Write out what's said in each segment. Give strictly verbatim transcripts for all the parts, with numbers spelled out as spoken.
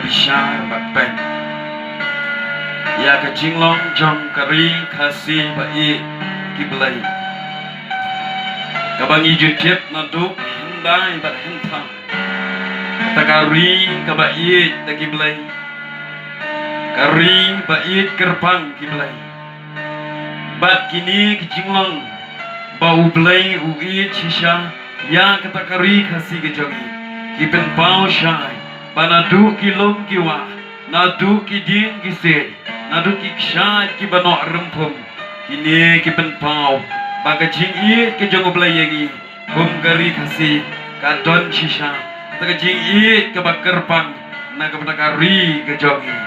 Shisha bad peng ïa ka jinglong jong ka ri Khasi ba ïeit ki blei, kaba ngi ju tip naduh hyndai bad hynta. Kata ka ri kaba ïeit da ki blei, ka ri ba ïeit kyrpang ki blei. Bad kine ki jinglong ba U Blei u ïeit shisha ïa kata ka ri Khasi ka jong ngi, ki pynpaw shai ba naduh ki lum ki wah, naduh ki dieng ki siej, naduh ki kshaid kiba noh rymphum, kine ki pynpaw ba ka jingïeit ka jong U Blei ïa ngi kum ka ri Khasi ka don shisha kata ka jingïeit kaba kyrpang na ka bynta ka ri ka jong ngi.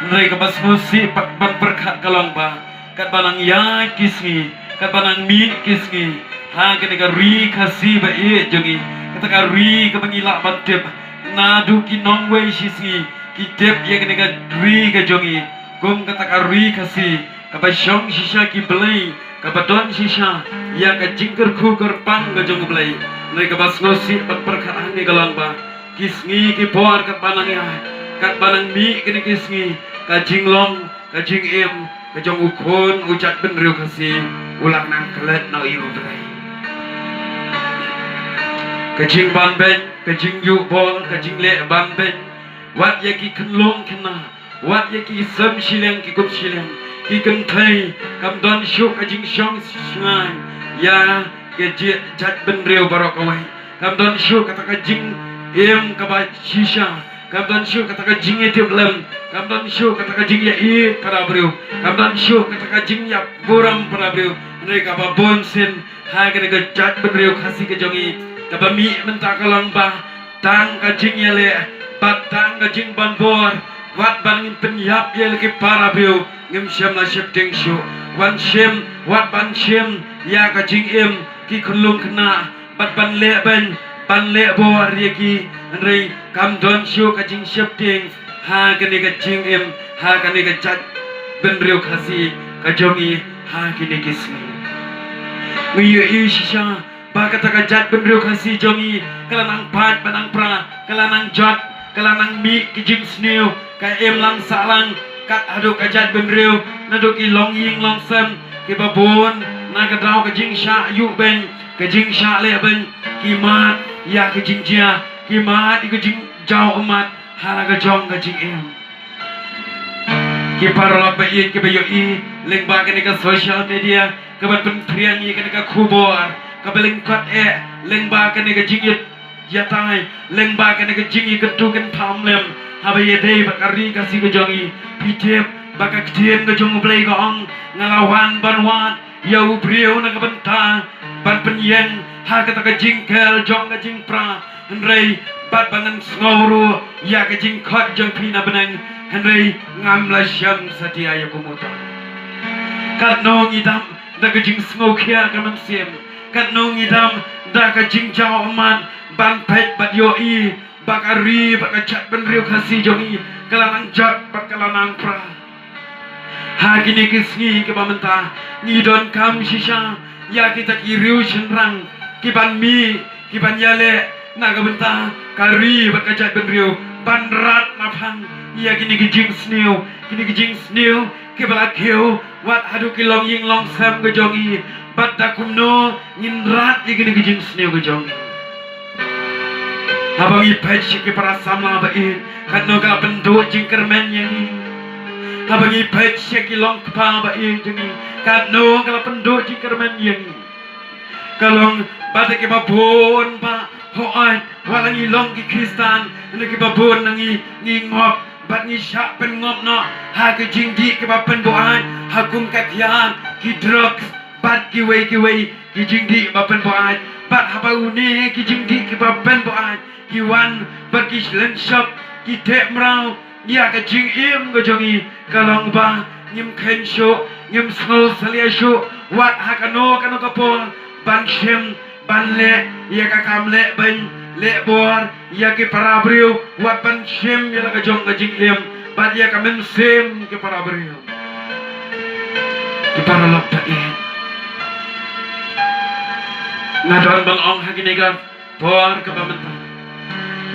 Hynrei kaba sngewsih pat ban pyrkhat ka long ba katba nang ïaid ki sngi, katba nang mih ki sngi ha kane ka ri Khasi ba ïeit jong ngi, kata ka ri kaba ngi lah ban tip naduh ki nongwei shisngi ki tip ïa kane ka ri ka jong ngi kum kata ka ri Khasi kaba shong shisha ki blei, kaba don shisha ïa ka jingkyrkhu kyrpang ka jong U Blei. Hynrei kaba sngewsih ban pyrkhat hangne ka long ba ki sngi ki por katba nang ïaid, katba nang mih kine ki sngi, ka jinglong, ka jingim ka jong u khun u jaitbynriew Khasi u lah nang klet noh ïa U Blei. Ka jingbanbeiñ, ka jingïuhbor, ka jingleh banbeiñ, wat ïa ki khyllung khynnah, wat ïa ki sem shiliang ki kup shiliang, ki kynthei, kam don shuh ka jingshong shngaiñ ïa ka jaitbynriew baroh kawei. Kam don shuh kata ka jingim kaba shisha, kam don shuh kata ka jingïatiplem, kam don shuh kata ka jingïaieit para briew, kam don shuh kata ka jingïaburom para briew. Hynrei kaba bun sien ha kane ka jaitbynriew Khasi ka jong ngi, kaba mih mynta ka long ba tang ka jingïaleh bad tang ka jingbanbor, wat ban ngin pynïap ïa la ki para briew, ngim shym la sheptieng shuh. Wan shim, wat ban shim ïa ka jingim ki khyllung khynnah bad ban leh beiñ, ban leh bor ïa ki. Hynrei kam don shuh ka jingsheptieng ha kane ka jingim, ha kane ka jaitbynriew Khasi ka jong ngi ha kine ki sngi. Ngi ïohi shisha ba kata ka jaitbynriew Khasi jong ngi ka la nang pait ba nang pra, ka la nang jot, ka la nang mih ki jingsniew, ka im lang sah lang kat haduh ka jaitbynriew, naduh ki longïing longsem kiba bun na ka daw ka jingshah ïuh beiñ, ka jingshah leh beiñ, ki mad ïa ka jingjia, ki mad ïa ka jingjaw ummat ha la ka jong ka jingim. Ki paralok ba ïeit kiba ïohi lyngba kane ka social media, kaban pynphriang ïa kane ka khubor kaba lyngkot eh, lyngba kane ka jingïatai, lyngba kane ka jingïakyntu kyntham lem, haba ïadei bad ka ri Khasi ka jong ngi. Phi tip ba ka ktien ka jong U Blei ka ong, nga la wan ban wad ïa u briew na ka bynta ban pynïeng ha kata ka jingker jong ka jingpra. Hynrei bad ba ngan sngew ruh ïa ka jingkhot jong phi na bneng, hynrei ngam la shem satia ïa ka mut. Katno ngi dap da ka jingsngewkhia ka mynsiem, katno ngi dap da ka jingjaw ummat ban peit bad ïohi ba ka ri bad ka jaitbynriew Khasi jong ngi ka la nang jot bad ka la nang pra. Ha kine ki sngi kiba mynta ngi donkam shisha ïa kita ki riew shynrang kiban mih, kiban ïaleh na ka bynta ka ri bad ka jaitbynriew, ban rat na phang ïa kine ki jingsniew, kine ki jingsniew kiba la kiew wat haduh ki longïing longsem ka jong ngi. Bad da kumno ngin rat ïa kine ki jingsniew ka jong ngi? Haba ngi peit sha ki para samla ba ïeit, katno ka la pynduh jingkyrmen ïa ngi. Haba ngi peit sha ki longkpa ba ïeit jong ngi, katno ka la pynduh jingkyrmen ïa ngi. Ka long ba da kiba bun ba hooid, wat la ngi long ki Khristan, hynrei kiba bun na ngi ngi ngop bad ngi shah pynngop noh ha ki jingdih kiba pynbuaid, ha kum ka kiad, ki drugs bad kiwei kiwei ki jingdih ba pynbuaid. Bad haba une ki jingdih kiba pynbuaid ki wan bad ki lynshop, ki teh mraw ïa ka jingim ka jong ngi, ka long ba ngim kheiñ shuh, ngim sngew salia shuh wat ha kano kano ka por ban shim, ban leh ïa ka kam leh beiñ leh bor ïa ki para briew, wat ban shim ïa la ka jong ka jingim bad ïa ka mynsiem ki para briew. Ki paralok ba ïeit, nga don ban ong ha kine ka por kaba mynta,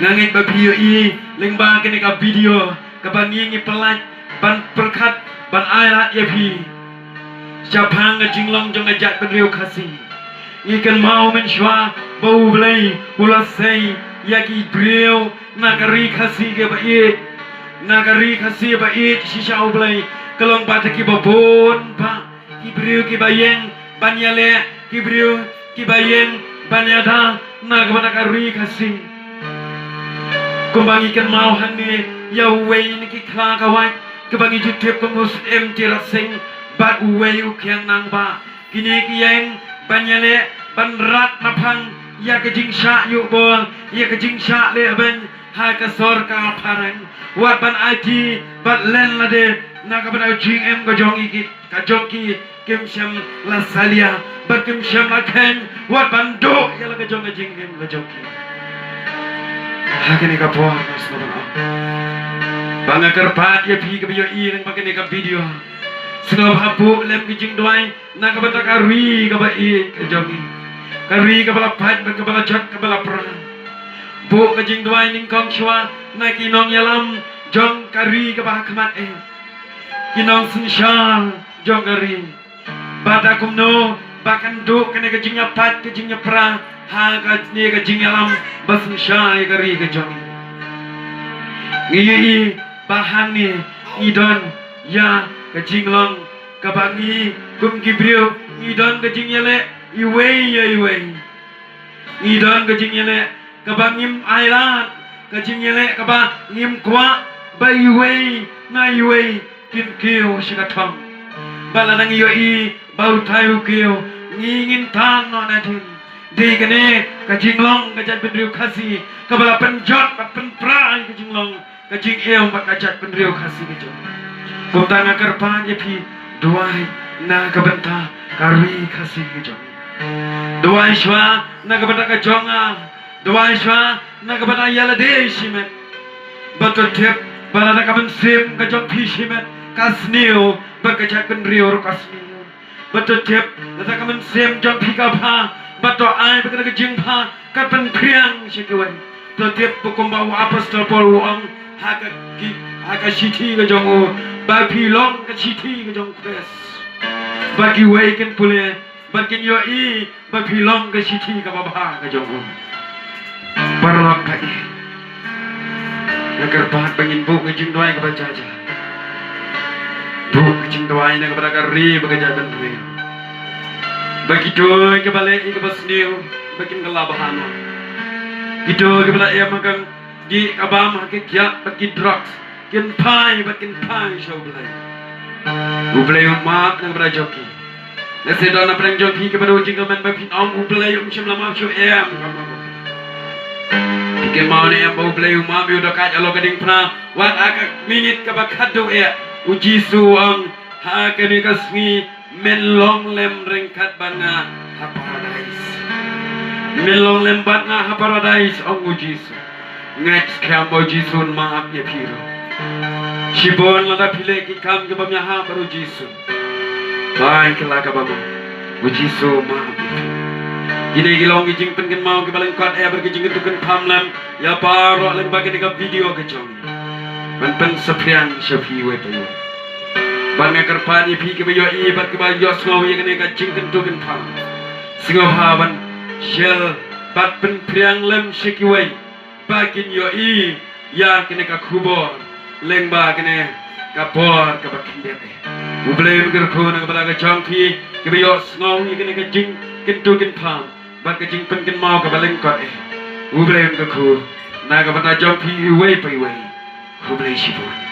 nga ngeit ba phi ïohi Lyngba kane ka video kaba ngi ngi pyllait ban pyrkhat ban ai lad ïa phi shaphang ka jinglong jong ka jaitbynriew Khasi. Ngi kynmaw mynshuwa ba U Blei u la sei ïa ki briew na ka ri Khasi kaba ïeit. Na ka ri Khasi ba ïeit shisha U Blei ka long bad kiba bun ba ki briew kiba ïeng ban ïaleh, ki briew kiba ïeng ban ïada na ka bynta ka ri Khasi. Kumba ngi kynmaw hangne ïa uwei na ki khlawait kaba ngi ju tip kum u Syiem Tirasing bad uwei u Khiang Nangbah. Kine ki ïeng ban ïaleh ban rat na phang ïa ka jingshah ïuh bor, ïa ka jingshah leh beiñ ha ka sor ka phareng. Wat ban aiti bad len lade na ka bynta ka jingim ka jong ki, ka jong ki kim shym la salia bad kim shym la kheiñ wat ban duh ïa la ka jong ka jingim ka jong ki. Ha kane ka por nga sngewbha ba nga kyrpad ïa phi kiba ïohi lyngba kane ka video. Sngewbha buh lem ka jingduwai na ka bynta ka ri kaba ïeit ka jong ngi. Ka ri kaba la pait bad kaba la jot kaba la pra. Buh ka jingduwai nyngkong shuwa na ki nongïalam jong ka ri kaba ha khmat eh. Ki nongsynshar jong ka ri. Bad da kumno ba kan duh kane ka jingïapait ka jingïapra ha kane ka jingïalam ba synshar ïa ka ri ka jong ngi. Ngi ïohi ba hangne ngi don ïa ka jinglong kaba ngi kum ki briew ngi don ka jingïaleh iwei ïa iwei. Ngi don ka jingïaleh kaba ngim ailad, ka jingïaleh kaba ngim kwah ba iwei na iwei kin kiew sha ka thong. Ba lada ngi ïohi ba utai u kiew ngi ngin tan noh nadien. Dei kane ka jinglong ka jaitbynriew Khasi kaba la pynjot bad pynpra ïa ka jinglong ka jingim bad ka jaitbynriew Khasi ka jong. Kumta nga kyrpad ïa phi duwai na ka bynta ka ri Khasi ka jong. Duwai shuwa na ka bynta ka jong nga. Duwai shuwa na ka bynta ïa lade shimet. Bad to tip ba lada ka mynsiem ka jong phi shimet ka sniew bad ka jaitbynriew ruh ka sniew. Bad to tip lada ka mynsiem jong phi ka bha bad to ai ba kane ka jingbha ka pynphriang sha kiwei. To tip ba kumba u apostol Paul u ong ha ka ki, ha ka shithi ka jong u ba phi long ka shithi ka jong Khrist. Ba kiwei kin pule ba kin ïohi ba phi long ka shithi kaba bha ka jong u. Paralok ka i. Nga kyrpad ba ngin buh ka jingduwai kaba jia jia. Buh ka jingduwai na ka bynta ka ri bad ka jaitbynriew. Ba kito kiba leh ïa kaba sniew ba kin kylla bha noh. Kito kiba la ïa makan ki kaba ma ki kiad bad ki drugs. Kin phai bad kin phai sha U Blei. U Blei un map na ka bynta jong ki. Lehse don na pdeng jong phi kiba don jingkmen ba phin ong U Blei um shym la map shuh, em. Phi kynmaw ne em ba U Blei u map ïa u dakaid halor ka diengphna wat ha ka minit kaba khatduh eh. U Jisu u ong ha kane ka sngi men long lem ryngkat bad nga ha paradais. Men long lem bad nga ha paradais, ong u Jisu. Ngeit skhem ba u Jisu un map ïa phi ruh. Shibun lada phi leh ki kam kiba ym ïahap bad u Jisu, bai kylla kaba ma u Jisu un map ïa phi. Kine ki long ki jingpynkynmaw kiba lyngkot eh bad ki jingkyntu kynpham lem ïa baroh lyngba kane ka video ka jong. Ban pynsaphriang sha phi iwei pa iwei. Bad nga kyrpad ïa phi kiba ïohi bad kiba ïohsngew ïa kane ka jingkyntu kynpham. Sngewbha ban share bad pynphriang lem sha kiwei ba kin ïohi ïa kane ka khubor lyngba kane ka por kaba khyndiat eh. U Blei un kyrkhu na ka bynta ka jong phi kiba ïohsngew ïa kane ka jingkyntu kynpham bad ka jingpynkynmaw kaba lyngkot eh. U Blei un kyrkhu na ka bynta jong phi iwei pa iwei. Khublei shibun.